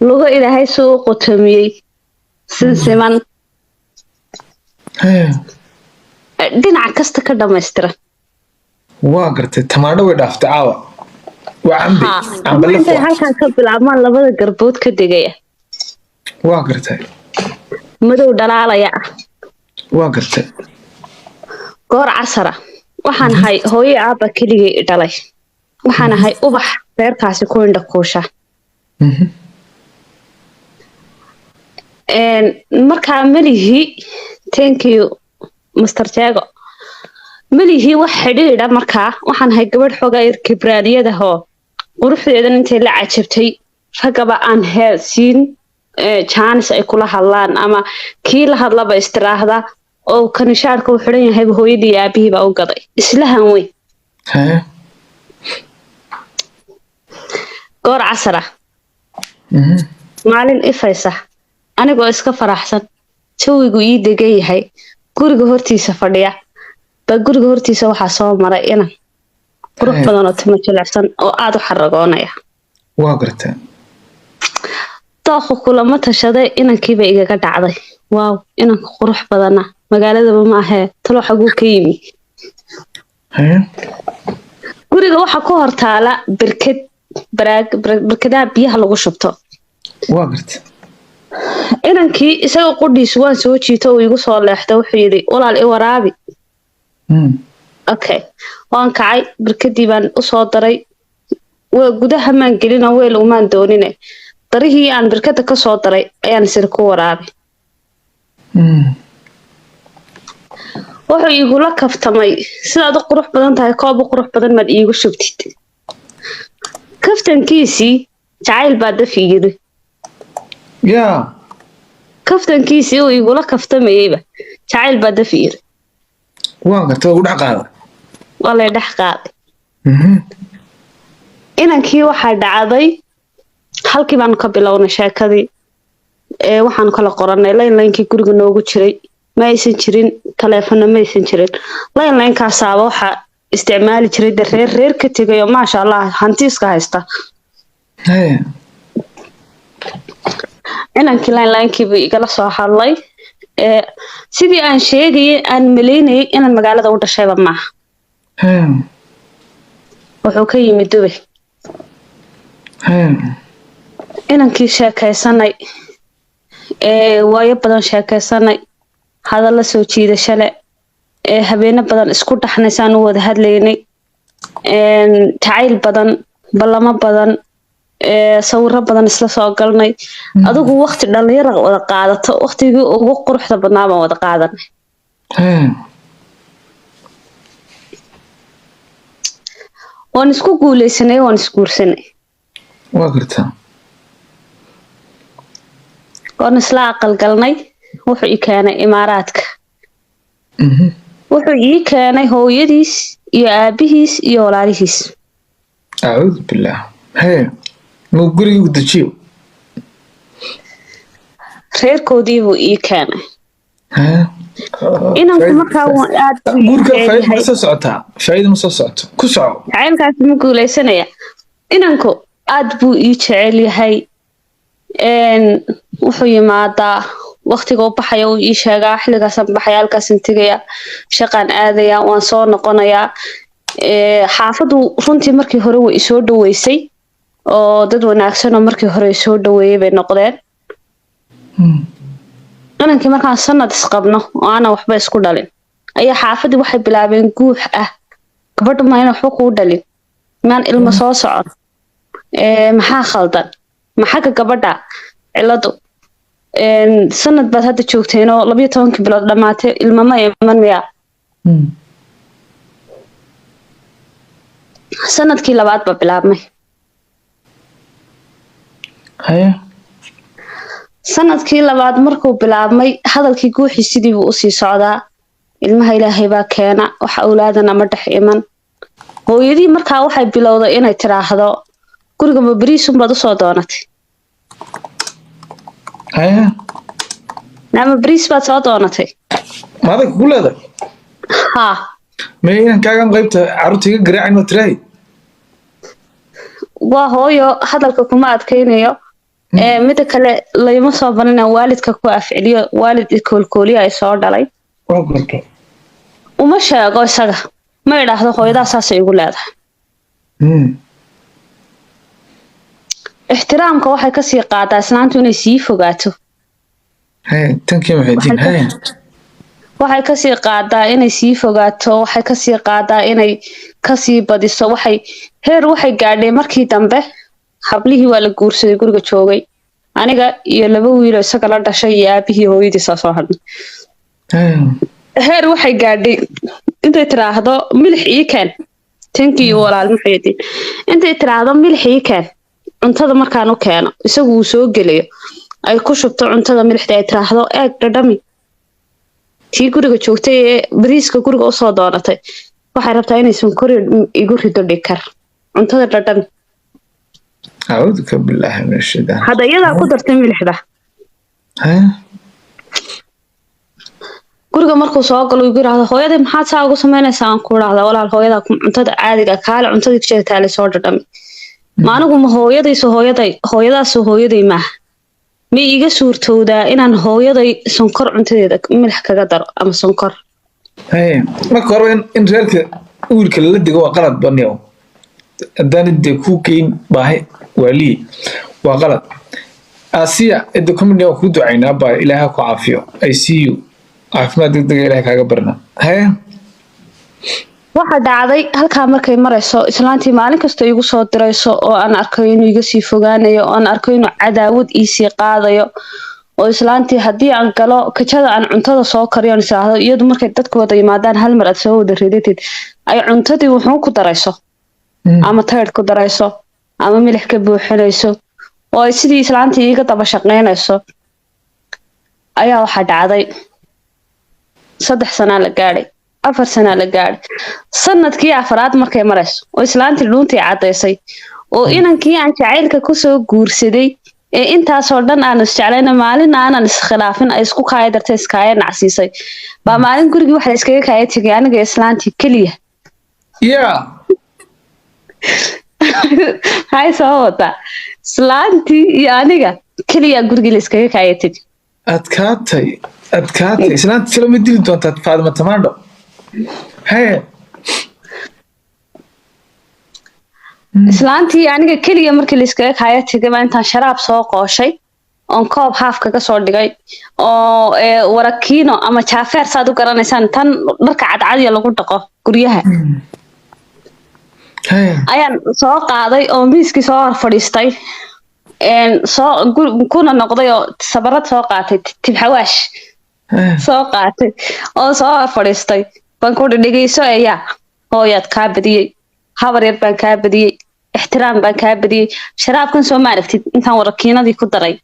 Lugo Ilaahay suu u qotomiyey, sinsiman, Hee. dhinac kasta ka dhammaystiran. Waa gartay, tamaandho way dhaaftay caawa, waa cambe. Haa. Cambe laf. Intay Waa halkaa ka bilaabmaan labada garbood ka degaya. Waa gartay. Madow dhalaalaya ah. Waa gartay. Goor casara waxaan ahay hooyo aabba keligay i dhalay, waxaan ahay ubax reerkaasi ku indha kuusha. Markaa melihi, thank you Master Jago, melihi wax xidhiidha. Markaa waxaan ahay gabadh xoogaa yar kibraaniyadahoo quruxdeedan intay la cajabtay raggaba aan heesiin jaanis ay kula hadlaan ama kii la hadlaba istiraahda oo kanishaarka uu xidhan yahayba hooyadii iyo aabihii baa u gaday islahan weyn. Hee. Goor casar ah, maalin ifaysa, anigoo iska faraxsan, jawigu ii degan yahay, guriga hortiisa fadhiya baa guriga hortiisa waxaa soo maray inan qurux badan oo timo jilicsan oo aada u xaragoonaya. Waa gartay. Dooqu kulama tashaday, inankiiba igaga dhacday. Waaw, inanka qurux badana, magaaladaba ma ahee, talo xaguu ka yimi? Hee. Guriga waxaa ku hortaala berked baraag, berkadaha biyaha lagu shubto. Waa gartay. Inankii isaga qudhiisu waan soo jiito, uu igu soo leexda, wuxuu yidhi, "Walaal, i waraabi." Okay, waan kacay, berkadii baan usoo daray. Waa gudaha maan gelino, weel umaan doonine, darihii aan berkada kasoo daray ayaan sir ku waraabi. Wuxuu igula kaftamay, "Sidaad u qurux badan tahay, koob u qurux badan maad iigu shubtid?" Kaftankiisii jacayl baa dafi yiri. Yaa. Kaftankiisii uu igula kaftamayeyba jacayl baa dafi yiri. Waa gartay, waa ugu dhex qaada. Waa lay dhex qaaday. Inankii waxaa dhacday halkii baanu ka bilownay sheekadii ee waxaanu kala qoranay line-kii guriga noogu jiray. Ma aysan jirin taleefano, ma aysan jirin. Line-kaasaaba waxaa isticmaali jiray de reer reer ka tegay oo maasha Allah hantiiska haysta. Hee. Inankii line-kii buu igala soo hadlay ee sidii aan sheegayay aan malaynayay inaan magaalada u dhashayba maaha. Hee. Wuxuu ka yimid Dubay. Hee. Inankii sheekaysanay ee waayo badan sheekaysanay, hadalla soo jiidasho leh ee habeeno badan isku dhaxnaysaan u wada hadlaynay, jacayl badan, ballamo badan, ee sawiro badan isla soo galnay, adigu waqti dhalinyara wada qaadato, waqtigii ugu quruxda badnaa baan wada qaadanay. Hee. Waan isku guuleysanay, waan isguursanay. Waa gartaa. Waan isla aqal galnay. Wuxuu i keenay Imaaraadka. Wuxuu ii keenay hooyadiis iyo aabihiis iyo walaalihiis. Acuudu billaah. Hee, muu gurigii u dejiyo? Reerkoodii buu ii keenay. Hee. Inanku markaa aad buu ii Guurka jecel faa'iido ma yahay. soo socotaa? Faa'iido ma soo socoto, ku soco. Jacaylkaasi ma guuleysanaya? Inanku aad buu ii jecel yahay. Wuxuu yimaadaa waqtiga u baxaya, uu ii sheegaa, xilligaasaan baxaya, halkaasaan tegaya, shaqaan aadaya, waan soo noqonayaa. Xaafaddu runtii markii hore way isoo dhaweysay oo dad wanaagsan oo markii hore isoo dhaweeyey bay noqdeen. Inankii markaan sanad isqabno oo aanan waxba isku dhalin ayaa xaafaddii waxay bilaabeen guux ah, "Gabadhu ma ayna waxba kuu dhalin? Maan ilmo soo socon? Maxaa khaldan? Ma xagga gabadha ciladu? Sanad baad hadda joogteenoo 12-kii bilood dhammaatay, ilmama iman miyaa?" Sanadkii labaad baa bilaabmay. Haya. Sanadkii labaad markuu bilaabmay, hadalkii guuxii sidii buu usii socdaa, ilmaha Ilaahay baa keena, wax awlaadana ma dhex iman. Hooyadii markaa waxay bilowday inay tiraahdo, "Guriga ma beriisunbaad usoo doonatay?" Haya. "Naama beriis baad soo doonatay?" Ma adag kugu leedahay? Haa. Ma inaan kaagan qaybta carruurta iga garaacin ma tirahay? Waa hooyo, hadalka kuma adkaynayo. Mida kale layma soo barin inaan waalidka ku afceliyo, waalid koolkooliya ay soo dhalay. Waa gartay. Uma sheego isaga, ma idhaahdo hooyadaa saasay igu leedahay. Ixtiraamka waxay kasii qaadaa islaantu inay sii fogaato. Haye, tankii Muxiidiin, haye. Waxay kasii qaadaa inay sii fogaato, waxay kasii qaadaa inay kasii badiso. Waxay heer waxay gaadhay markii dambe hablihii waa la guursaday guriga joogay, aniga iyo laba wiiloo isaga la dhashay iyo aabihii hooyadiisaa soo hadhnay. Heer waxay gaadhay intay tiraahdo milix ii keen, tankii walaal Muxiidiin, intay tiraahdo milix ii keen cuntada, markaan u keeno isagu uu soo gelayo, ay ku shubto cuntada milixda, ay tiraahdo eeg dhadhami. Tii guriga joogtay ee bariiska guriga usoo doonatay waxay rabtaa inay sonkori igu rido dhikar, cuntada dhadhami. Acuuduka billaahi min ashaytaan. Hadda iyadaa ku dartay milixda. Haye. Guriga markuu soo galo igu yiraahdo hooyadii maxaad saa ugu samaynaysaa, aan ku idhaahdaa walaal hooyadaa cuntada caadiga kaale cuntadii jikada taale soo dhadhami. Ma anigu ma hooyadayso hooyaday hooyadaaso hooyaday maaha? Ma iiga suurtowdaa inaan hooyaday sonkor cuntadeeda milix kaga daro ama sonkor? Haye, marka hore in reerka wiilka lala dego waa qalad banio, haddaana dee kuu geyn baahi waaliyi waa qalad. Asiya cidda comedy waa kuu ducaynaa baa, Ilaaha ku caafiyo, I see you, caafimaad degdega Ilaah kaaga barna. Haye. Waxa dhacday halkaa markay marayso islaantii maalin kasta igu soo dirayso oo aan arkayo inuu iga sii fogaanayo oo aan arko inuu cadaawad iisii qaadayo, oo islaantii haddii aan galo kajada aan cuntada soo kariyo aan israahdo iyadu markay dadku wada yimaadaan hal mar aad soo wada ridatid, ay cuntadii wuxuu ku darayso ama taydh ku darayso ama milix ka buuxinayso oo ay sidii islaantii iiga daba shaqaynayso, ayaa waxaa dhacday 3 sanaa la gaadhay, 4 sanaa la gaadhay, sanadkii afraad markay marayso oo islaantii dhuuntii caddaysay oo inankii aan jacaylka kusoo guursaday ee intaasoo dhan aan isjeclayna maalin aanan iskhilaafin ay isku kaaya dartay iskaaya nacsiisay, baa maalin gurigii waxa la iskaga kaaya tegay aniga iyo islaantii keliya. Maxay soo wadaa? Islaantii iyo aniga keliya gurigii la iskaga kaaya tegay. Adkaatay, adkaatay. Islaanta tilo ma dili doontaa Faadima Tamaandho? Haye. Islaantii aniga keliya markii la iskaga kaaya tegay baa intaan sharaab soo qooshay oon koob haaf kaga soo dhigay oo warakiino ama jaafeer saad u garanaysaan, tan dharka cadcadiya lagu dhaqo guryaha, ayaan soo qaaday oo miiskii soo hor fadhiistay, soo kuna noqday oo sabarad soo qaatay, tibxawaash soo qaatay oo soo hor fadhiistay, baan ku dhegeyso eeyaa hooyaad kaa badiyey, habar yar baan kaa badiyey, ixtiraam baan kaa badiyey, sharaabkan soo ma aragtid intaan warakiinadii ku daray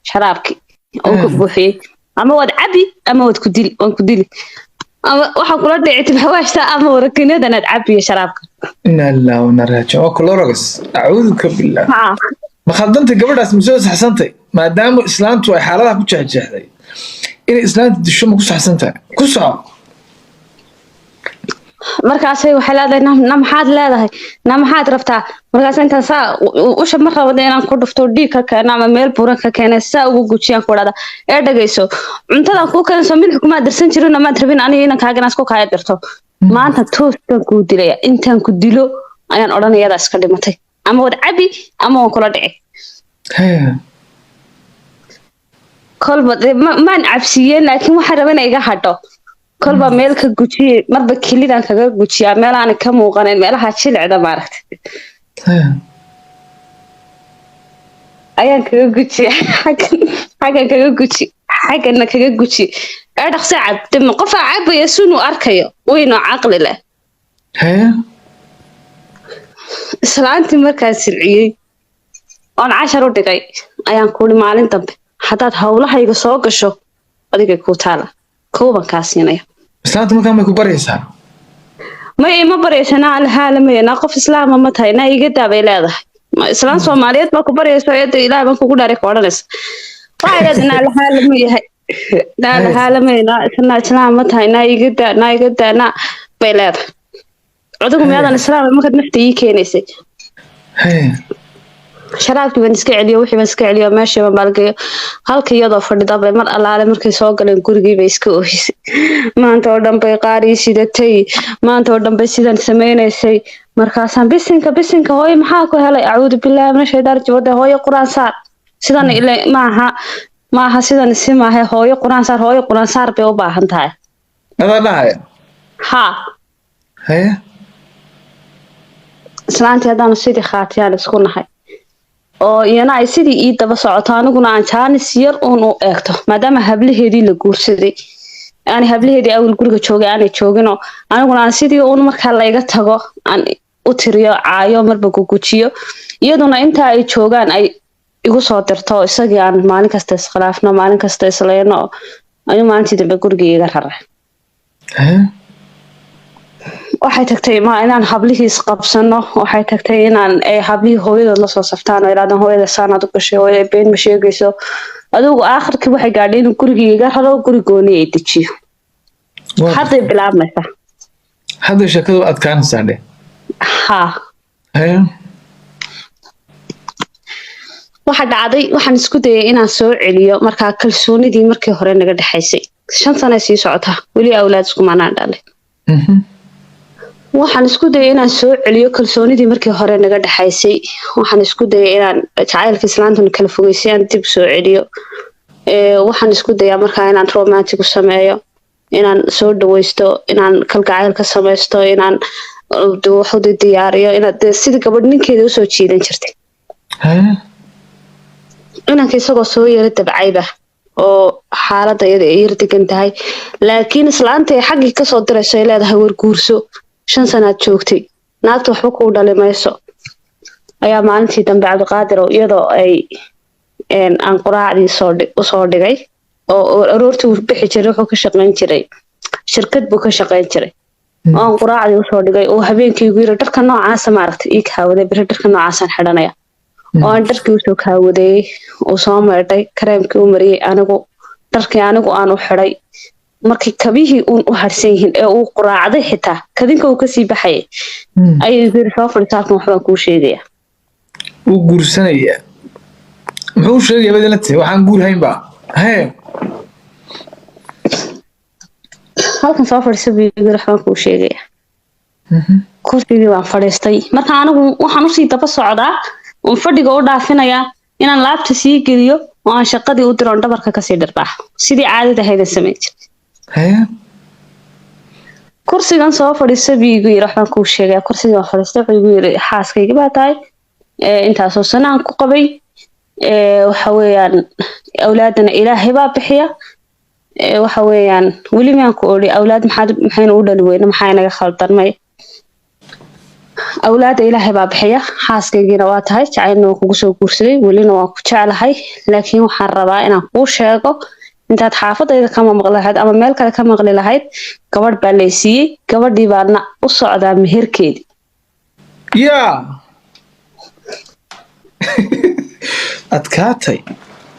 sharaabkii oo ku buuxiyey, ama waad cabi ama waad ku dili, waan ku dili, ama waxaan kula dhici tibxawaashta ama warakiinadan aad cabiyo sharaabka. Inaa lillahi wa inaa raajicuun. Waa chlorox. Acuuduka billah. Ma khaldantay gabadhaas mise waa saxsantay? Maadaama islaantu ay xaaladaha ku jeexjeexday inay islaanta disho, ma ku saxsan tahay? Ku soco. Markaasay waxay leedahay na maxaad leedahay, na maxaad rabtaa? Markaas intaan saa usha ma rabo inaan ku dhufto dhiig ka keeno ama meel buuran ka keene, saa ugu gujiyaan ku dhahda ee dhagayso, cuntadan kuu keenso milix kumaad dirsan jirin, maad rabin aniga inaan kaaga inaad isku kaaya dirto, maanta toos baan kuu dilaya, intaan ku dilo ayaan odhan iyadaa iska dhimatay, ama waad cabi ama waan kula dhici. Kolba dee maan cabsiiyeen, laakiin waxaan raba inay iga hadho, kolba meel ka gujiye, marba kelidaan kaga gujiyaa meel aanay ka muuqanayn, meelaha jilicda maaragtay ayaan kaga gujiya, xaggan kaga guji, xaggana kaga guji, ee dhaqso cab dema qofaa cabaya sunuu arkayo weynoo caqli leh. Islaantii markaan silciyey oon cashar u dhigay ayaan kuuri maalin dambe haddaad howlahayga soo gasho adigay kuu taala, kooban kaa siinaya. Islaanta markaa may ku baryaysaa? May, ima baryaysa, naa alhaalamaya, naa qof islaama ma tahay, naa iga daa bay leedahay. Islaan Soomaaliyeed baa ku baryaysa, eedda Ilaah baan kugu dhaaray ka odhanaysa. Waxay leedahay naa alhaalama yahay, naa alhaalamaya, naa islaam ma tahay, naa iga daa, naa iga daa, naa bay leedahay. Adigu miyaadan islaam markaad nafta ii keenaysay? Haye. Sharaabkii baan iska celiyo, wixii baan iska celiyo, meeshii baan baalgeeyo. Halka iyadoo fadhida bay mar allaale markay soo galeen gurigii bay iska oohisay. Maanta oo dhan bay qaarii sidatay, maanta oo dhan bay sidan samaynaysay. Markaasaan bisinka bisinka, hooyo maxaa ku helay? Acuudu billaahi mina shaydaan rajiim. Hooyo qur-aan saar, sidan ile maaha, maaha sidan si maaha, hooyo qur-aan saar, hooyo qur-aan saar bay u baahan tahay. Adaa dhahaya? Haa. Haye. Islaantii haddaanu sidii khaatiyaan isku nahay oo iyana ay sidii ii daba socoto, aniguna aan jaanis yar uun u eegto, maadaama hablaheedii la guursaday, aan hablaheedii awal guriga joogay aanay jooginoo, aniguna aan sidii uun markaa layga tago aan u tiriyo, caayo, marba gugujiyo, iyaduna intaa ay joogaan ay igu soo dirto, isagii aan maalin kasta iskhilaafno, maalin kasta isleyno, ayuu maalintii dambe gurigii iga raray. Haye. Waxay tagtay ma inaan hablihii isqabsano, waxay tagtay inaan ay hablihii hooyadood lasoo saftaan oo idhahdaan hooyada saanaad u gashay, hooyada been ma sheegayso. Adigu aakhirkii waxay gaadhay inuu gurigii iga raro, guri gooni ay dejiyo. Hadday bilaabmaysaa. Hadda sheekadu adkaanaysaa dhe. Haa. Haye. Waxa dhacday, waxaan isku dayay inaan soo celiyo markaa kalsoonidii markii hore naga dhexaysay. 5 sano sii socotaa, weli awlaad iskumanaan dhalay. Waxaan isku dayay inaan soo celiyo kalsoonidii markii hore naga dhexaysay. Waxaan isku dayay inaan jacaylka islaantuna kala fogeysay aan dib soo celiyo. Waxaan isku dayaa markaa inaan romantic u sameeyo, inaan soo dhawaysto, inaan kalgacayl ka samaysto, inaan wax u diyaariyo, inaad sidii gabadh ninkeeda usoo jiidan jirtay. Haye. Inanka isagoo soo yara dabcayba oo xaaladda iyada ay yar degan tahay, laakiin islaanta ay xaggii kasoo dirayso ay leedahay war guurso, 5 sanaad joogtay, naagta waxba kuu dhali mayso, ayaa maalintii dambe Cabdiqaadir oo iyadoo ay aan quraacdii usoo dhigay oo aroortii uu bixi jiray, wuxuu ka shaqayn jiray shirkad buu ka shaqayn jiray, oo aan quraacdii usoo dhigay oo habeenkii igu yiri dharka noocaasa maaragtay ii kaawaday, beri dharka noocaasaan xidhanaya, oo aan dharkii usoo kaawadeeyey, uu soo maydhay, kareemkii u mariyey, anigu dharkii anigu aan u xidhay, markii kabihii uun u harsan yihiin ee uu quraacday, xitaa kadinka uu kasii baxayay, ayuu igu yiri soo fadhiiso halkan, waxbaan kuu sheegaya. Wuu guursanaya, muxuu sheegaya baad ila tahay? Waxaan guur hayn ba. Haye. Halkan soo fadhiiso buu igu yiri, waxbaan kuu sheegaya. Kursigii baan fadhiistay. Marka anigu waxaan usii daba socdaa oon fadhiga u dhaafinayaa inaan laabta sii geliyo oo aan shaqadii u diroon dhabarka kasii dhirbaaxo sidii caadada ahayd aan samayn jiray. Haye. Kursigan soo fadhiiso buu igu yiri, waxbaan kuu sheegaya. Kursigii baan fadhiistay. Wuxuu igu yiri xaaskayga baa tahay, intaasoo sano aan ku qabay, waxa weeyaan awlaadana Ilaahay baa bixiya, waxa weeyaan weli miyaan ku odhi awlaad maxaad maxaynu u dhali weyne, maxaa inaga khaldanmay? Awlaadda Ilaahay baa bixiya, xaaskaygiina waa tahay, jacaylna waan kugu soo guursaday, welina waan ku jeclahay, laakiin waxaan rabaa inaan kuu sheego intaad xaafadayda kama maqli lahayd ama meel kale ka maqli lahayd, gabadh baa lay siiyey, gabadhii baana u socdaa meherkeedii. Yaa adkaatay,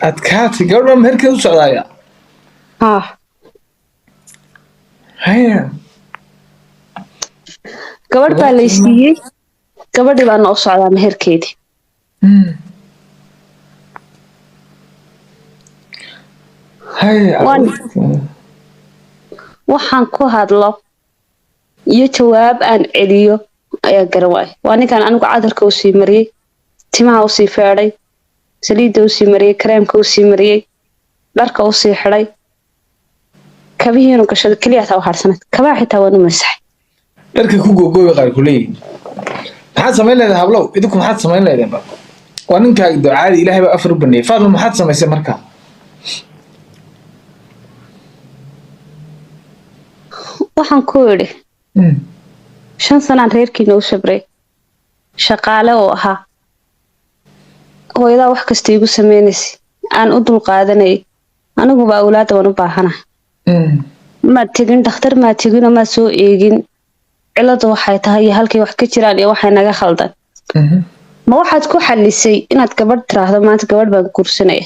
adkaatay, gabadh baa meherkeeda u socdaaya? Haa. Haye. Gabadh baa lay siiyey, gabadhii baana u socdaa meherkeedii. Haye. Waxaan ku hadlo iyo jawaab aan celiyo ayaa garan waayay. Waa ninkan anigu cadarka usii mariyey, timaha usii feedhay, saliidda usii mariyey, kareemka usii mariyey, dharka usii xidhay, kabihiinu gashada keliya taa u harsanad, kabaha xitaa waan u masaxay. Dharka ku googoobi qaar ku leeyihin. Maxaad samayn leedahay hablow idinku? Maxaad samayn leedeen ba? Waa ninkaaga ducaadi, Ilaahay baa afar u baneeyey. Faatma, maxaad samaysay marka? Waxaan ku idhi 5 sanaan reerkiina u sabray, shaqaale oo ahaa, hooyadaa wax kasta igu sameynaysay aan u dulqaadanayay, aniguba awlaadda waan u baahanahay. Maad tegin dhakhtar, maad teginoo maad soo eegin ciladu waxay tahay iyo halkay wax ka jiraan iyo waxay naga khaldan. Ma waxaad ku xalisay inaad gabadh tiraahdo maanta gabadh baan guursanaya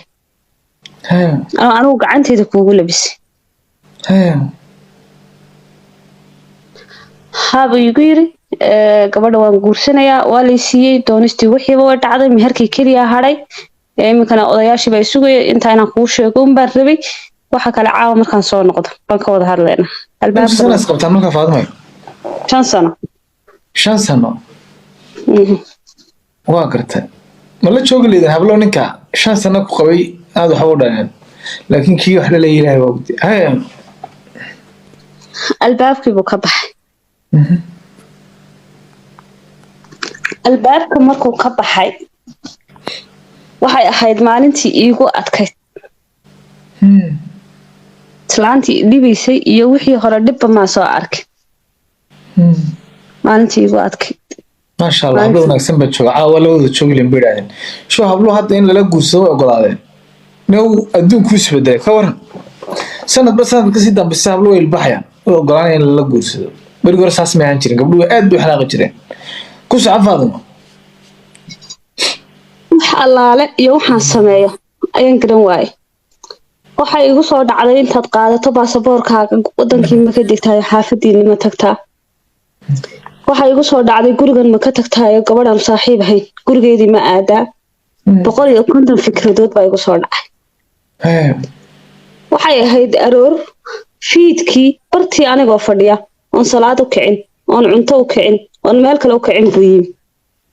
ama anigu gacanteeda kuugu labisay? Haabuu igu yiri. Gabadha waan guursanayaa, waa lay siiyey doonistii, wixiiba way dhacday, meherkii keliya hadhay. Iminkana odayaashii baa sugaya. Intaa inaan kuu sheego un baan rabay. Waxa kale caawa markaan soo noqdo baan ka wada hadlaynaa. Imse sano Albaabka is qabtaan markaa, Faadumay? 5 sano. 5 sano? Mhm. Waa gartay. Ma la joogi leydin hablo ninka 5 sano ku qabay aada waxba u dhaleen, laakiin kii wax laleeya Ilaahay waa ogdi. Haye. Albaabkii buu ka baxay. Albaabka markuu ka baxay waxay ahayd maalintii iigu adkayd. Islaantii i dhibaysay iyo wixii hore dhibba maan soo arkin. Maalintii iigu adkayd. Maasha Allah, hablo wanaagsan baa jooga. Caawa la wada joogi len bay idhahdeen. Sho hablo hadda in lala guursado way ogolaadeen. Now adduunku isbedelay, ka waran? Sanadba sanad kasii dambeysa hablo way ilbaxayaan, way ogolaanayaan in lala guursado. Berigi hore saas may ahaan jirin, gabdhuhu aad bay u xanaaqi jireen. Ku soco, Faadimo. Wax allaale iyo waxaan sameeyo ayaan garan waayay. Waxay igu soo dhacday, intaad qaadato baasaboorkaaga wadankii ma ka degtaayo, xaafadiinni ma tagtaa? Waxaa igu soo dhacday, gurigan ma ka tagtaayo, gabadhaan saaxiib ahayn gurigeedii ma aadaa? 150 fikradood baa igu soo dhacay. Waxay ahayd aroor fiidkii, bartii anigoo fadhiya oon salaad u kicin, oon cunto u kicin, oon meel kale u kicin buu yimi,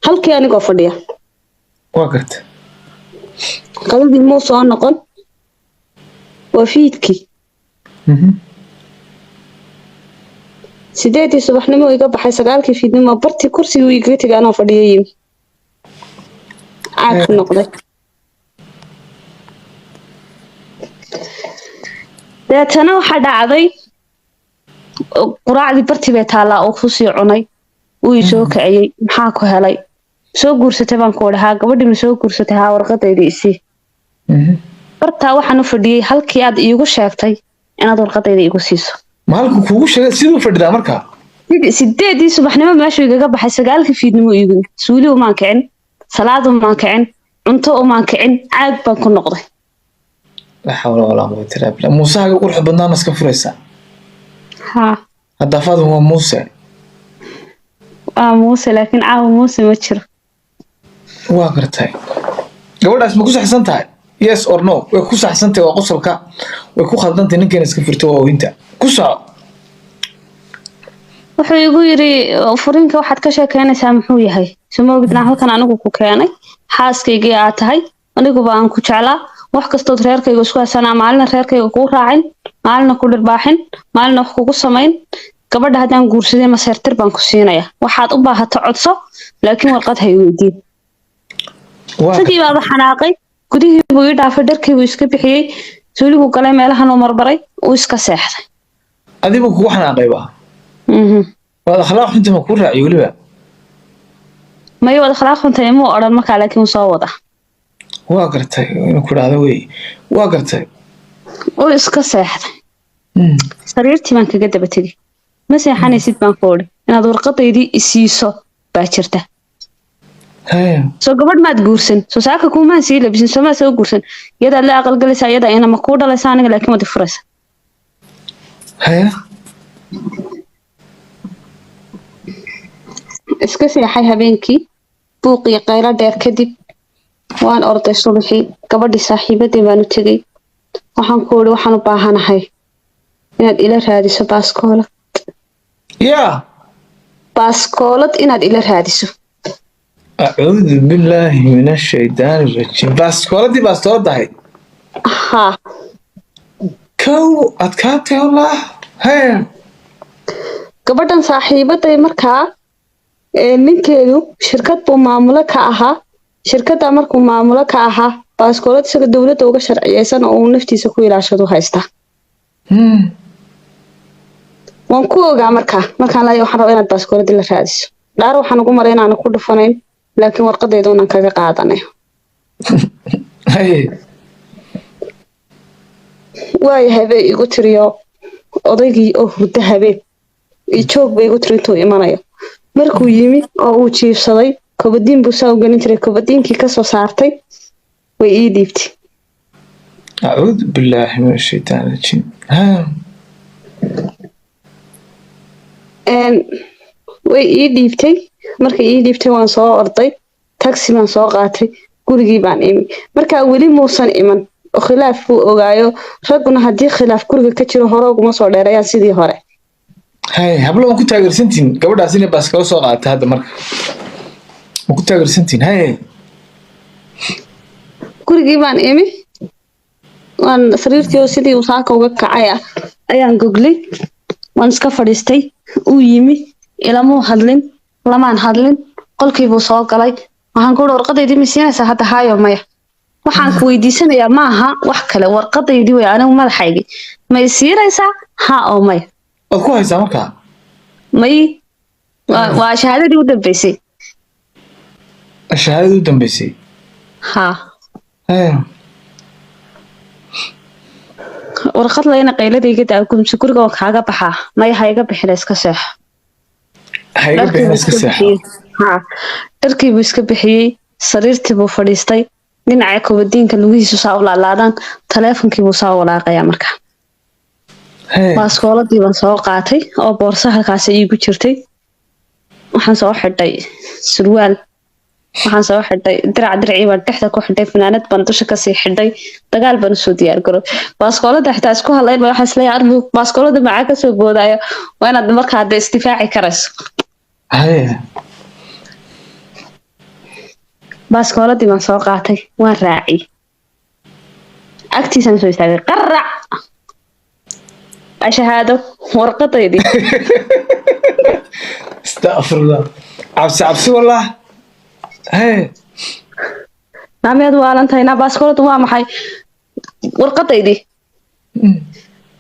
halkii anigoo fadhiya. Waa garta. Qadadii muu soo noqon, waa fiidkii. 8-dii subaxnimo iga baxay, 9-kii fiidnimo bartii kursigii uu igaga tegay anoo fadhiyo yimi, caag ku noqday. Deetana waxaa dhacday, quraacdii bartii bay taallaa oo kusii cunay. Wuu i soo kiciyey. Maxaa ku helay? Soo guursatay baan ku dhahaa. Gabadhii ma soo guursatay? Haa, warqadayda isii. Bartaa waxaan u fadhiyey halkii aad iigu sheegtay inaad warqadayda iigu siiso. Ma halku kuugu sheegay siduu fadhidaa markaa? 8-dii subaxnimo meeshuu igaga baxay, 9-kii fiidnimo iigu yimi. Suuli umaan kicin, salaad umaan kicin, cunto umaan kicin, caag baan ku noqday. Laa xawla walaa quwata illaa billah. Muusahaga quruxda badnaana iska furaysaa? Haa. Hadda Faaduma waa Muuse. Waa Muuse, laakiin caawa Muuse ma jiro. Waa gartay. Gabadhaas ma ku saxsan tahay, yes or no? Way ku saxsan tahay waa qosolka, way ku khaldantahay ninkeena iska furto waa oohinta. Ku soco. Wuxuu igu yiri, furinka waxaad ka sheekeynaysaa muxuu yahay? Suma ogid inaan halkan anigu ku keenay, xaaskaygii aad tahay, aniguba aan ku jeclaa, wax kastood reerkayga isku haysanaa, maalina reerkayga kuu raacin, maalina ku dhirbaaxin, maalina wax kugu samayn. Gabadha haddaan guursaday maseertir baan ku siinaya. Waxaad u baahato codso, laakiin warqad ha i weydiin. Waa Isagii baaba xanaaqay, gudihii buu ii dhaafay, dharkii buu iska bixiyey, suuliguu galay, meelahan uu marmaray, uu iska seexday. Adigu kugu xanaaqay ba? Mhm. Waad akhlaaq xunta, ma kuu raaciyo weliba? Mayo, wad akhlaaq xuntay imuu odhan markaa, laakiin wuu soo wada. Waa gartay, inuu ku dhahdo wey. Waa gartay. Uu iska seexday. Sariirtii baan kaga daba tegey. Ma seexanaysid baan ku odhi, inaad warqadaydii isiiso baa jirta. Soo gabadh maad guursan? Soo saaka kuumaan sii labisin? Soo maa soo guursan? Iyadaad la aqalgalaysaa, iyada inama kuu dhalaysa, aniga laakiin waad i furaysa. Iska seexay habeenkii, buuq iyo qaylo dheer kadib waan orday subaxii. Gabadhii saaxiibadii baan u tegey. Waxaan ku idhi, waxaan u baahanahay inaad ila raadiso baaskoolad. Yaa? Baaskoolad inaad ila raadiso. Acuudu billaahi min ashaydaani rajiim. Baaskooladii baastoolad ahayd? Haa. Kow adkaatay wallah. Haye. Gabadhan saaxiibaday markaa ninkeedu shirkad buu maamulo ka ahaa. Shirkadda markuu maamulo ka ahaa, baaskoolad isaga dowladda uga sharciyeysan oo uu naftiisa ku ilaashadu haystaa. Waan ku ogaa markaa, markaan laaya waxaan rabaa inaad baaskooladii la raadiso. Dhaar waxaan ugu maray inaanan ku dhufanayn, laakiin warqadayda unaan kaga qaadanayo. Haye. Waayahay bay igu tiriyo. Odaygii oo hurdo habeen iyo joog bay igu tiri intuu imanayo. Markuu yimi oo uu jiifsaday, kobadiin buu saa u gelin jiray, kobadiinkii kasoo saartay, way ii dhiibtay. Acuudu billaahi min ashaydaani rajiim. Ha. Way ii dhiibtay. Markay ii dhiibtay waan soo orday, taxi baan soo qaatay, gurigii baan imi. Markaa weli muusan iman oo khilaaf buu ogaayo. Ragguna haddii khilaaf guriga ka jiro hore uguma soo dheereeyaan sidii hore. Hay, hablo, waan ku taageersantihin gabadhaas inay baaskalo soo qaadatay hadda. Marka waan ku taageersantihin. Haye. Gurigii baan imi, waan sariirtii oo sidii uu saaka uga kacay ah ayaan goglay, waan iska fadhiistay. Uu yimi, ilamuu hadlin, lamaan hadlin, qolkii buu soo galay. Waxaan ku uri, "Warqadaydii ma siinaysaa hadda, haayo maya? Waxaan ku weydiisanayaa maaha wax kale, warqadaydii way, anigu madaxaygii ma i siinaysaa, haa oo maya?" Waad ku haysaa markaa? May, waa shahaadadii u dambeysay. Shahaadadii u dambeysay? Haa. Haye. Warqad layna qayladayga daagumsi, guriga waan kaaga baxaa. Maya, ha iga bixina, iska seexo. Ha iga Dharkii bixin, buu iska iska seexo. bixiyey. Haa, dharkii buu iska bixiyey, sariirtii buu fadhiistay, dhinaca kubadiinka lugihiisu saa u laalaadaan, taleefonkii buu saa u walaaqayaa marka. Haye. Baaskooladii baan soo qaatay oo boorso halkaas iigu jirtay. Waxaan soo xidhay surwaal, waxaan soo xidhay dirac, diracii baan dhexda ku xidhay, fanaanad baan dusha kasii xidhay, dagaal baan usoo diyaar garow. Baaskoolada xitaa isku hadlayn ba, waxaan isleeyahay arbu baaskoolada macaa kasoo boodaayo, waa inaad markaa hadda isdifaaci karayso. Haye. Baaskooladii baan soo qaatay, waan raaciyey, agtiisaan soo istaagay, qarac, ashahaado, warqadaydii. Astaqfirullah, cabsi cabsi wallah. Haye. Naamiyaad waalantahay? Naa baaskooladu waa maxay? Warqadaydii.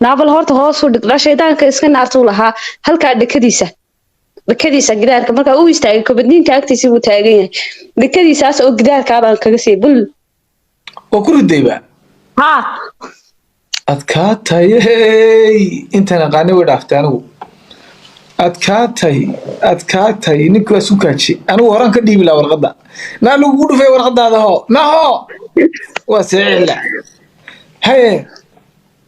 Naabal horta hoos u dhig, shaydaanka iska naartuu lahaa. Halkaa dhekadiisa, dhekadiisa gidaarka markaa uu istaagay, kobadniinka agtiisii buu taagan yahay, dhekadiisaas oo gidaarkaa baan kaga siiyey bul. Waa ku ridayba? Haa. Adkaatay hey, intaan aqaanay way dhaaftay anigu. Adkaatay, adkaatay, ninka waa isku kaajiyey. Anigu horaan ka dhiibi lahaa warqadda. Naa lagugu dhufay warqadaada, hoo naho, waa seexila. Haye.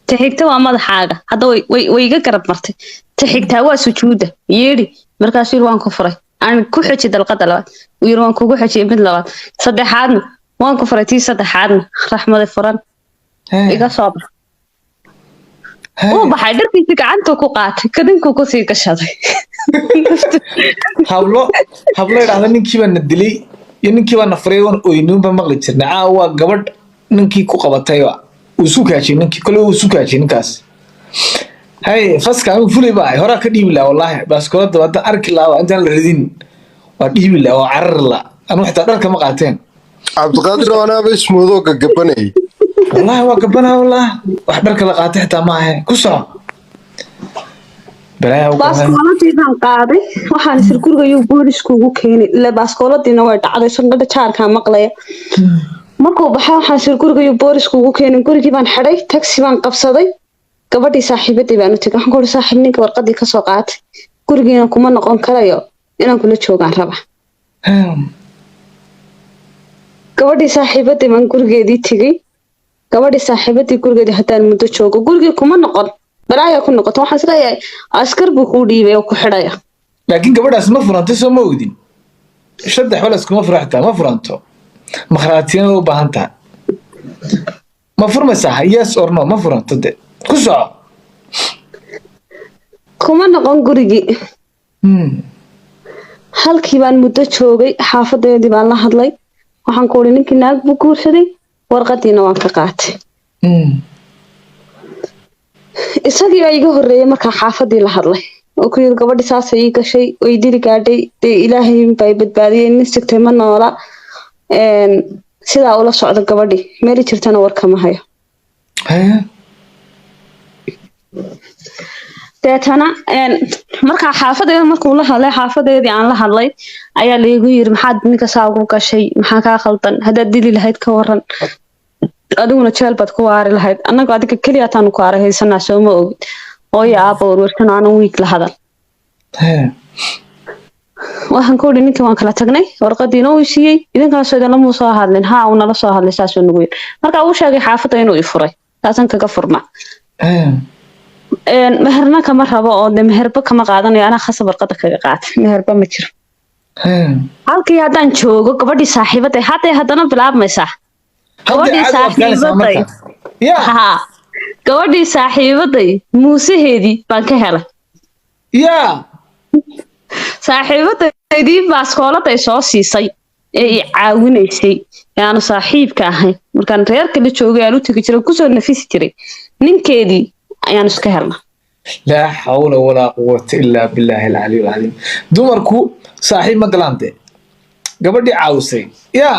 Ta xigta waa madaxaaga hadda, way iga garab martay. Ta xigtaa waa sujuudda yeedhi. Markaasuu yiri, "Waan ku furay." Aan ku xoji dalqada labaad. Uu yiri, "Waan kugu xojiyey mid labaad." Saddexaadna waan ku furay. Tii saddexaadna raxmadi furan. Haye. Iga soo bax. Haye. Wuu baxay, dharkiisii gacantuu ku qaatay, kadinkuu kusii gashaday. Hablo, hablo idhaahda ninkii baa na dilay iyo ninkii baa na furay, waan oynuunba maqli jirnay. Caawa waa gabadh ninkii ku qabatayba, uu isu kaajiyey ninkii kole, uu isu kaajiyey ninkaas. Haye, faska anigu fulay baa ahay, horaa ka dhiibi lahaa wallaahi. Baaskoolada haddaan arki lahaa intaan la ridin, waa dhiibi lahaa, waa carari lahaa anigu, xitaa dharka ma qaateen. Cabdiqaadir, anaaba ismoodoo gagabanayay. Wallaahi waa gabanaa, wallaahi wax dharka la qaatay xitaa ma ahe. Ku soco, balaayaa u gabanaa. Baaskooladii baan qaaday, waxaan isir gurigayuu boolisku ugu keenay, ila baaskooladiina way dhacday, shanqadha jaarkaa maqlaya. Markuu baxay waxaan isir gurigayuu boolisku ugu keenay. Gurigii baan xidhay, taxi baan qabsaday, gabadhii saaxiibadii baan u tegay. Waxaan ku uri, "Saaxiib, ninka warqadii kasoo qaatay, gurigiina kuma noqon karayo, inaan kula joogaan raba." Gabadhii saaxiibadii baan gurigeedii tegey. Gabadhii saaxiibadii gurigeedii haddaan muddo joogo, gurigii kuma noqon, balaayaa ku noqoto. Waxaan isleeyahay askar buu kuu dhiibay oo ku xidhaya. Laakiin gabadhaas ma furantay, soo ma ogdin? Saddex wala iskuma fura, xitaa ma furanto, makhraatiyana way u baahan tahay. Ma furmaysaa, yes or no? Ma furanto de, ku soco. Kuma noqon gurigii. Halkii baan muddo joogay, xaafadeedii baan la hadlay. Waxaan ku uri, "Ninkii naag buu guursaday, warqadiina waan ka qaatay." Isagii baa iga horreeyay markaa xaafadii la hadlay oo ku yiri, "Gabadhi saasay ii gashay, way dili gaadhay, dee ilaahay baa i badbaadiyey, nin sigtay ma noola. Sidaa ula socda gabadhii, meeli jirtana war kama hayo." Haye. Deetana markaa xaafadeeda markuu la hadlay, xaafadeedii aan la hadlay ayaa laygu yiri, "Maxaad ninka saa ugu gashay? Maxaa kaa khaldan? Haddaad dili lahayd ka waran? Adiguna jeel baad ku waari lahayd, annagu adiga keliya taanu ku arahaysanaa, soo ma ogid? Hooyo aabba warwarsan aanan wiig la hadal." Haye. Waxaan ku idhi, "Ninkii waan kala tagnay, warqadiina uu siiyey, idinkana soo idinlamuu soo hadlin?" "Haa, uu nala soo hadlay, saasuu nagu yiri." Marka uu sheegay xaafadda inuu i furay, taasan kaga furma. Haye. Meherna kama rabo oo de meherba kama qaadanayo, anaa khasab warqada kaga qaatay, meherba ma jiro. Halkii haddaan joogo gabadhii saaxiibaday hadday haddana bilaabmaysaa. Hadda Gabadhii caadi u adkaanaysaa saaxiibaday. Marka ya. Haa, gabadhii saaxiibaday muusaheedii baan ka helay. Ya. Saaxiibadaydii baaskooladay soo siisay ee i caawinaysay ee aanu saaxiibka ahayn markaan reerka la joogay aan u tegi jiray, kusoo nafisi jiray, ninkeedii ayaan iska helnay. Laa xawla walaa quwata ilaa billaahi alcaliy alcadiim. Dumarku saaxiib ma galaan de, gabadhii caawisay ya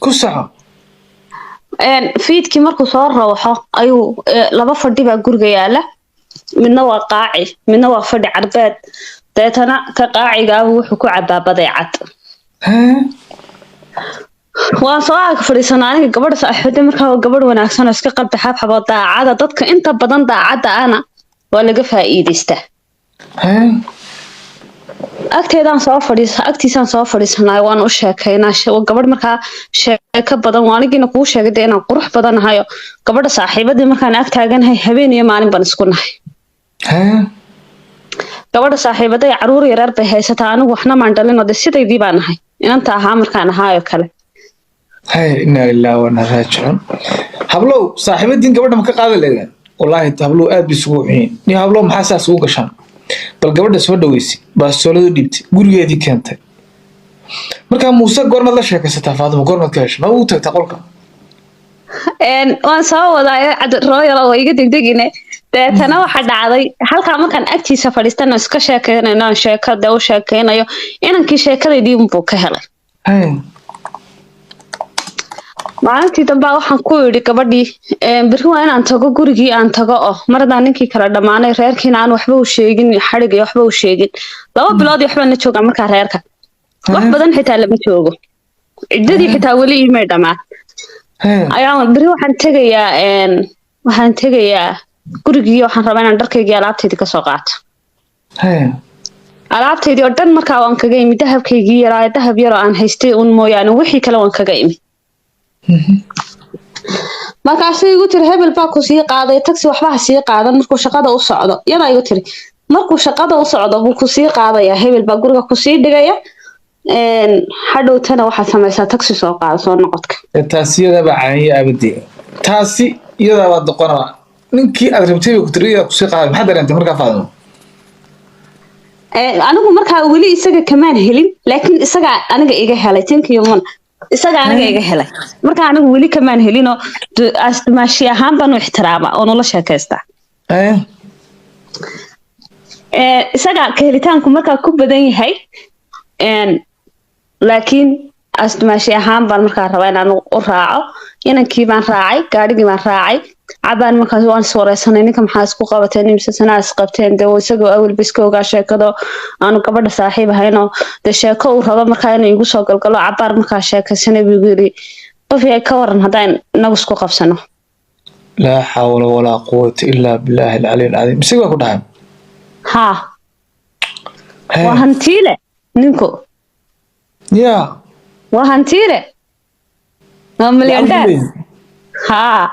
ku soco. Fiidkii markuu soo rawxo ayuu laba fadhi baa guriga yaala, midna waa qaaci, midna waa fadhi carbeed. Deetana ka qaacigaaba wuxuu ku cabaa badeecad. Waan soo ag fadhiisanaa aniga gabadha saaxiibada. Markaa waa gabadh wanaagsan oo iska qalbi xabxabo, daacada. Dadka inta badan daacadda ana waa laga faa'iidaystaa. Agteedaan soo fadhiisa, agtiisaan soo fadhiisanaa, waan u sheekaynaa. Waa gabadh markaa sheeko badan. Waa anigiina kuu sheegay dee inaan qurux badanahayo. Gabadha saaxiibadii markaan ag taaganahay habeen iyo maalin baan isku nahay. Gabadha saaxiibaday caruur yareer bay haysataa, anigu waxna maan dhalin oo de sidaydii baan ahay inanta ahaa markaan ahaayoo kale. Hay, inaa lillahi wa inaa raajicuun. Hablow, saaxiibadiin gabadha ma ka qaadi leedeen? Wallaahi hablow aad bay isugu xuyiin. Ni hablow, maxaa saas ugu gashaan? Bal gabadha soo dhaweysay, baastooladu dhiibtay, gurigeedii keentay. Markaa Muuse goormaad la sheekaysataa? Faadimo, goormaad ka heshay? Ma ugu tagtaa qolka? Waan soo wadaa Cabdi Royal oo iga degdegine. Deetana waxa dhacday halkaa markaan agtiisa fadhiistana iska sheekeynayno, aan sheeko dee u sheekeynayo, inankii sheekadaydii unbuu ka helay. Maalintii dambe waxaan ku idhi gabadhii, berri waa inaan tago gurigii, aan tago oo mar haddaan ninkii kala dhammaanay, reerkiina aan waxba u sheegin, xadhig iyo waxba u sheegin. 2 bilood iyo waxbaan la joogaa markaa reerka, wax badan xitaa lama joogo, ciddadii xitaa weli iimay dhammaan. Ayaan berri waxaan tegayaa, waxaan tegayaa gurigii, waxaan rabaa inaan dharkaygii alaabtaydii kasoo qaato. Alaabtaydii oo dhan markaa waan kaga imi, dahabkaygii yaraa, dahab yaroo aan haystay uun mooyaane, wixii kale waan kaga imi. Markaasay igu tiri, hebel baa ku sii qaaday taxi, waxba ha sii qaadan markuu shaqada u socdo. Yadaa igu tiri, markuu shaqada u socdo buu ku sii qaadayaa, hebel baa guriga ku sii dhigaya. Hadhowtana waxaad samaysaa taxi soo qaada soo noqodka. Taasi iyadaabaa caaniye abadii, taasi iyadaabaa doqonaba. Ninkii aad rabtay bay ku tiri iyadaa kusii qaaday. Maxaad dareentay markaa, Faadimo? Anigu markaa weli isaga kamaan helin, laakiin isagaa aniga iga helay. Thank you mun, isaga aniga iga helay. Marka anigu weli kamaan helinoo asdumaashi ahaan baan u ixtiraama oo nula sheekaystaa. Isaga ka helitaanku markaa ku badan yahay, laakiin asdumaashi ahaan baan markaa rabaa inaan u raaco. Inankii baan raacay, gaadhigii baan raacay cabaan. Markaas waan iswareysanay, ninka maxaa isku qabateen, imise sanaa isqabteen? Dee isagoo awalba iska ogaa sheekado aanu gabadha saaxiib ahaynoo dee sheeko uu rabo markaa inuu igu soo galgalo. Cabaar markaa sheekaysanay buu igu yidhi, qof yahay ka waran haddaan inagu isku qabsano? Laa xawla walaa quwata ilaa billaahi alcaliy alcadiim. Isaga baa ku dhahay? Haa. Waa hantiile ninku. Ya. Waa hantiile, waa milyandeer, haa.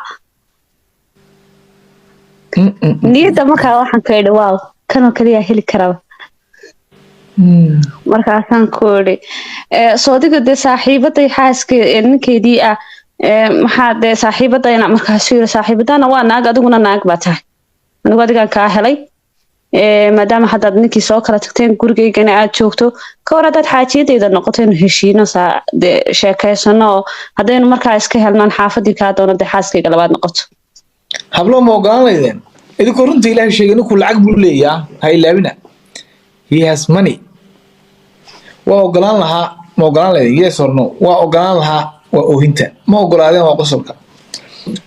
Niyadda markaa waxaan ka idhi, waaw, kanoo kaliyaa heli karaba. Markaasaan ku idhi, soodiga dee saaxiibaday xaaska ninkeedii ah, maxaa dee saaxiibadayna? Markaasuu yiri, saaxiibadana waa naag, adiguna naag baa tahay, anigu adigaan kaa helay. Maadaama haddaad ninkii soo kala tagteen, gurigaygana aad joogto, ka hor haddaad xaajiyadayda noqoto, inu heshiino, saa dee sheekaysano oo haddaynu markaa iska helnaan xaafadii kaa doono, dee xaaskayga labaad noqoto. Hablo, ma ogolaan laydeen idinkoo runta Ilaahay sheegay? Ninkuu lacag buu leeyaa, ha ilaabina, he has money. Waa ogolaan lahaa. Ma ogolaan laydeen, yes or no? Waa ogolaan lahaa waa oohinta, ma ogolaadeen waa qosolka,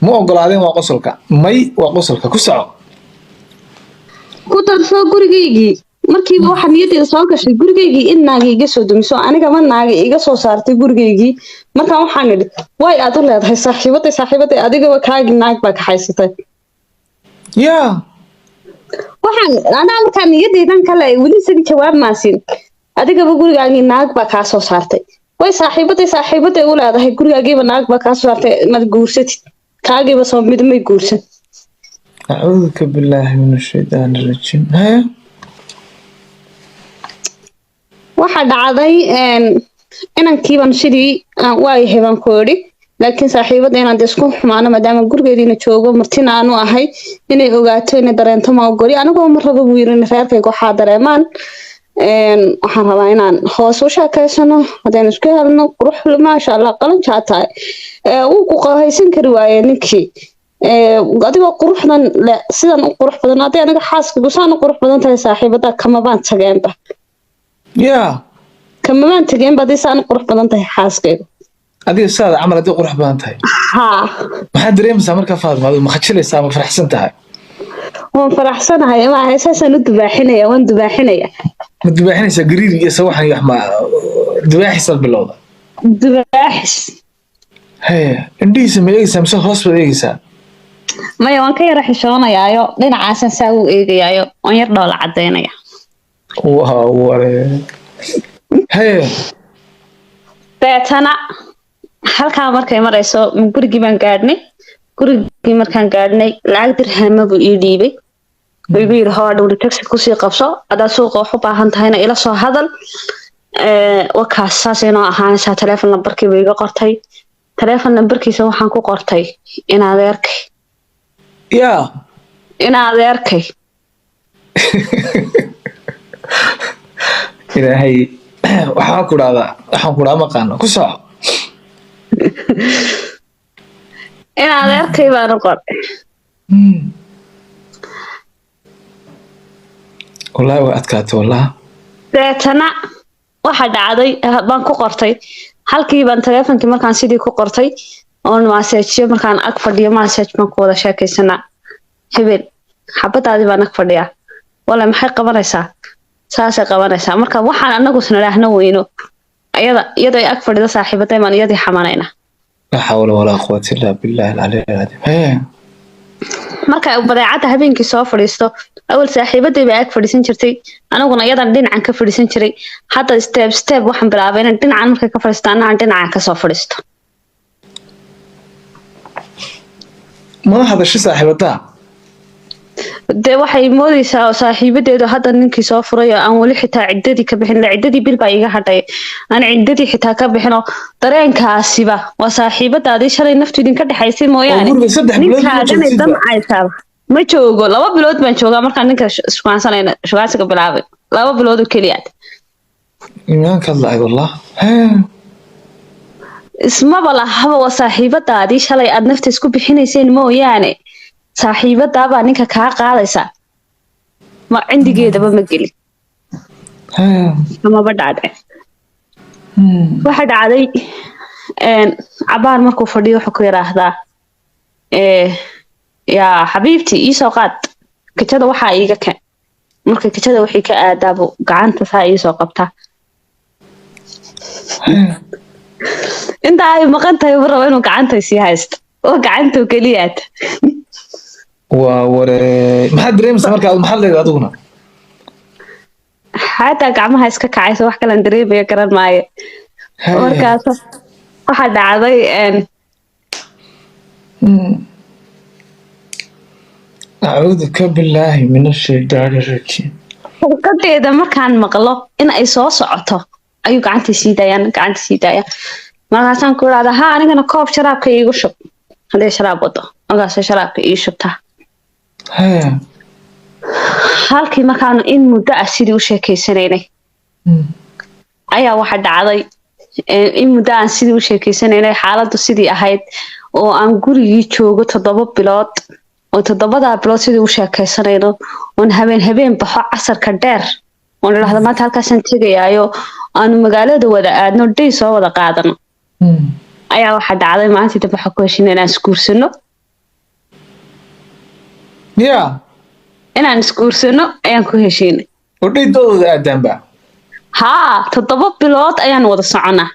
ma ogolaadeen waa qosolka, may waa qosolka. Ku soco. Ku darso gurigaygii markiiba waxaa niyadeyda soo gashay gurigaygii in naagi iga soo dumiso, anigama naagi iga soo saartay gurigaygii. Markaan waxaan idhi, way aad u leedahay saaxiibaday, saaxiibaday, adigaba kaagi naag baa kaxaysatay. Ya. Waxaan anaa markaa niyadeydan kale weli isaga jawaab maasin, adigaba gurigaagii naag baa kaa soo saartay, way saaxiibaday saaxiibaday u leedahay, gurigaagiiba naag baa kaa soo saartay, mad guursatid Kaagiiba soo mid may guursan. Acuuduka billaahi min ashaydaani rajiim. Haya. Waxaa dhacday inankiiban sidii waayahay baan ku idhi, laakiin saaxiibada inaan dee isku xumaano maadaama gurigeediina joogo, martina aanu ahay, inay ogaato, inay dareento ma ogoli. Anigoo ma rabo buu yiri in reerkayga waxaa dareemaan. Waxaan rabaa inaan hoos u sheekaysano, haddaynu isku helno qurux, maasha Allah, qalanjaa tahay. Wuu ku haysan kari waaye ninkii. Adigoo quruxdan le, sidan u qurux badan, hadday aniga xaaskigu saan u qurux badan tahay, saaxiibada kamabaan tageenba. Yaa. Kamabaan tageenba haddii saan u qurux badan tahay xaaskaygu. Adiga sidaada camal haddii qurux badan tahay, haa, maxaad dareemaysaa markaa, Faadma? Adigu ma khajilaysaa ma faraxsan tahay? Waan faraxsanahay, maaha saasaan u dubaaxinaya, waan dubaaxinaya. Ma dubaaxinaysaa gariir iyo sawaxan iyo wax, ma dubaaxisaad bilowda? Dubaaxis. Haya, indhihiisa ma eegaysaa mise hoos baad eegaysaa? Maya, waan ka yara xishoonayaayo, dhinacaasan saa u eegayaayo, waan yar dhoola cadaynaya. Waa ware. Haya. Deetana halkaa markay marayso, gurigii baan gaadhnay. Gurigii markaan gaadhnay, lacag dirhama buu ii dhiibay. Wuxuu igu yidhi, "Hoo, dhowri taxi kusii qabso, haddaad suuqa wax u baahan tahayna ila soo hadal." Wakaas saasay noo ahaanaysaa. Teleefon lambarkii buu iga qortay. Teleefon lambarkiisa waxaan ku qortay in adeerkay. Yaa. In adeerkay. Ilaahay, waxaan ku dhahdaa, waxaan ku dhahaa maqaano, ku soco. In adeerkay baan u qoray. Wallahi way adkaatay, wallahi. Deetana waxa dhacday, baan ku qortay halkii baan teleefonkii markaan sidii ku qortay oon maaseejiyo, markaan ag fadhiyo maaseej baan ku wada sheekaysanaa. "Hebel, xabadaadii baan ag fadhiyaa, wala maxay qabanaysaa?" Saasay qabanaysaa. Marka waxaan anagu isnidhaahno weyno, ayada iyadoo ay ag fadhido saaxiibaday baan iyadii xamanaynaa. Laa xawla walaa quwata illaa billahi alcaliy alcadiim. Haya. Marka ay badeecadda habeenkii soo fadhiisto, awal saaxiibaday bay ag fadhiisan jirtay, aniguna iyadan dhinacan ka fadhiisan jiray. Hadda step step waxaan bilaabay inaan dhinacan markay ka fadhiisto, anaan dhinacan kasoo fadhiisto. Mana hadasho saaxiibadaa? Dee waxay moodaysaa oo saaxiibadeedu hadda ninkii soo furay oo aan weli xitaa ciddadii ka bixin, ila ciddadii bil baa iiga hadhay, aan ciddadii xitaa ka bixinoo dareenkaasiba waa saaxiibadaadii shalay naftu idinka dhexaysay oo mooyaane. Guriga 3 bilood ma ninkaaganay joogtidba? Damcaysaaba ma joogo, 2 bilood baan joogaa markaan ninka shukaansanayna, shukaansiga bilaabay 2 bilood oo keliya. Iimaankaad lacag, wallah. Haya. Ismaba lahaba waa saaxiibadaadii shalay aad nafta isku bixinayseen mooyaane, saaxiibadaabaa ninka kaa qaadaysa, ma cindigeedaba ma gelin. Haya. Amaba dhacday. Waxa dhacday, cabaar markuu fadhiyo wuxuu ku yidhaahdaa, "Yaa xabiibti, iisoo qaad kajada, waxaa iiga keen." Marka kajada wixii ka aadaabu gacanta saa iisoo qabtaa. Haya. Inta ay maqan tahay buu raba inuu gacanta sii haysto oo gacantuu keliyaata. Waa ware. Maxaad dareemaysaa marka? Maxaad leedahay adiguna? Xataa gacmaha iska kacaysa, wax kalan dareemaya garan maayo. Haya. Markaas waxaa dhacday Acuuduka billaahi min ashaydaani rajiim. Warqadeeda markaan maqlo in ay soo socoto ayuu gacantii sii daayaan, gacantii sii daaya. Markaasaan ku idhahdaa, "Ha, anigana koob sharaabka iigu shub hadday sharaab wado." Markaasay sharaabka ii shubtaa. Haya. Halkii markaanu in muddo ah sidii u sheekeysanaynay ayaa waxa dhacday, in muddo aan sidii u sheekeysanaynay, xaaladdu sidii ahayd oo aan gurigii joogo 7 bilood, oo 7-daa bilood sidii u sheekeysanayno, oon habeen habeen baxo casarka dheer, oon idhahdo, "Maanta halkaasaan tegayaayo," aanu magaalada wada aadno, day soo wada qaadano, ayaa waxa dhacday maalintii dambe waxaa ku heshinay inaan isguursano. Ya. Inaan isguursano ayaan ku heshiinay. Oo dhoydooda aadaanba? Haa, 7 bilood ayaan wada soconaa.